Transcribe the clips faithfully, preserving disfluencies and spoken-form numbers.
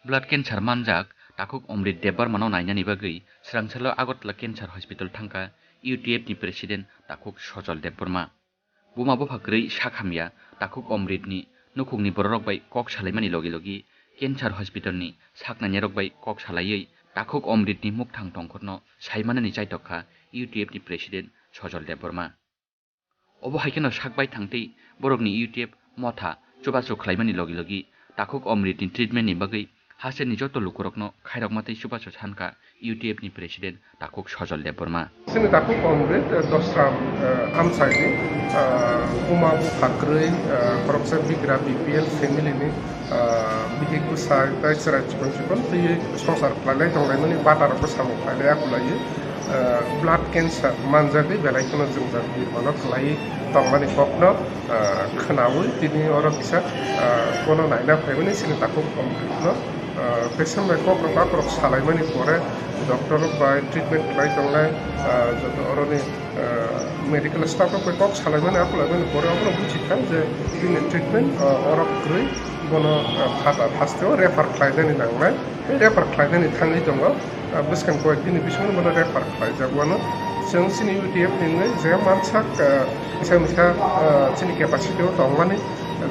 Blood cancer manjak takhuk Omrit Debbarmano nainani bagwi swrangsalo Agartala Cancer Hospital thangkha U T F ni President takhuk Sojol Debbarma. Buma bupha kwrwi sak hamya takhuk Omritni nukhungni bororok bai kok salaimani logi logi Cancer Hospital ni sak nainarok bai kok salaiwi takhuk Omritni mukthang tongkhorno saimanani chaitokha U T F ni President Sojol Debbarma. Obo hai kheno sak bai thangtwi borokni U T F motha chubachu khlaimani logi logi takhuk Omritni treatment ni bagwi hacherni joto lukurokno khairokma tei chubachu sankha U T F ni President takhuk Sojol Debbarma. Chini takhuk Omrit, eh, Dosram, eh, amchaini, eh, buma bupha kwrwi, eh, khoroksa bigra B P L family ni, eh, bihik bwsai tei chwrai chikon chikon twiwi songsar khlailai tonglaimani bata rokbo samung khlailai akulaiwi, eh, blood cancer manjagwi belai kheno jwngjal birmano khlaiwi tongmani kokno, eh, khwnawi tini oro kisa, eh, bono naina phaimani chini takhuk Omrit no, ah, patient bai kok rok bakorok salaimani pore doctor rok bai treatment khlai tongnai, ah, joto oroni, ah, medical staff rok bai kok salaimani aphulaimani pore obono buji kha je bini treatment, ah, oro kwrwi bono, ah, phatar hasteo refer khlainani nangnai tei refer khlainani thangwi tongo. Ah, bwskang koyek dini bisingo bono refer khlaijak wano. Chwng chini U T F ni wngwi je mansak, ah, kisa misa, ah, chini capacity o tongmani.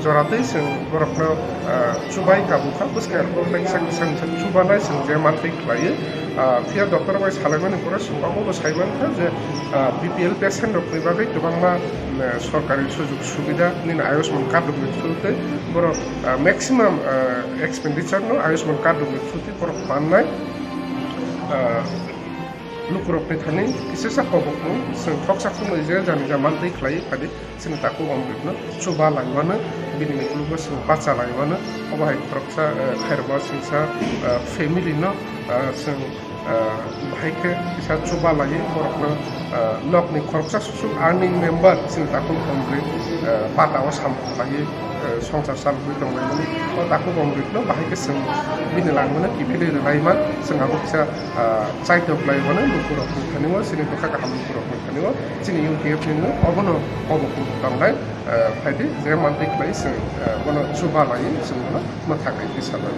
Joratwi chwng borokno, ah, chubai kabukha, bwskango borok kisa kisa misa chubanai chwng je mantwi khlaiwi. Ah, phiya doctor bai salaimani pore chwng omobo saimankha je, ah, B P L patient rokni bagwi kwbangma, mm, sorkari sujog subida nini Ayushman card rokni through tei borok, ah, maximum, ah, expenditure no Ayushman card rokni through tei borok mannai. Ah, lukurokni thani kisa sa kobokno chwng khoroksa khoroknwi je jani ja mantwi khlaiwi phadi. Chini takhuk Omritno chuba laiwano, bini ukologo chwng bacha laiwano, obo hai khoroksa, eh, khairokma singsa, eh, family no, eh, chwng, eh, bahai khe kisa chuba laiwi borokno, eh, nokni khoroksa susuk earning member chini takhuk Omrit, eh, bata o samung khlaiwi, eh, songsar chalogwi tonglaimani. O takhuk Omritno bahai khe chwng bini langmano kiphilwi rwlaima, chwng abo kisa, eh, chaitok laiwano lukurokni thani o, chini bwkha kaham lukurokni thani o. Chini U T F ni no obono obo kubu tongnai, eh, phaidi je mantwi khlai chwng, eh, bono chuba lai chwng bono mwthangwi tisa lai.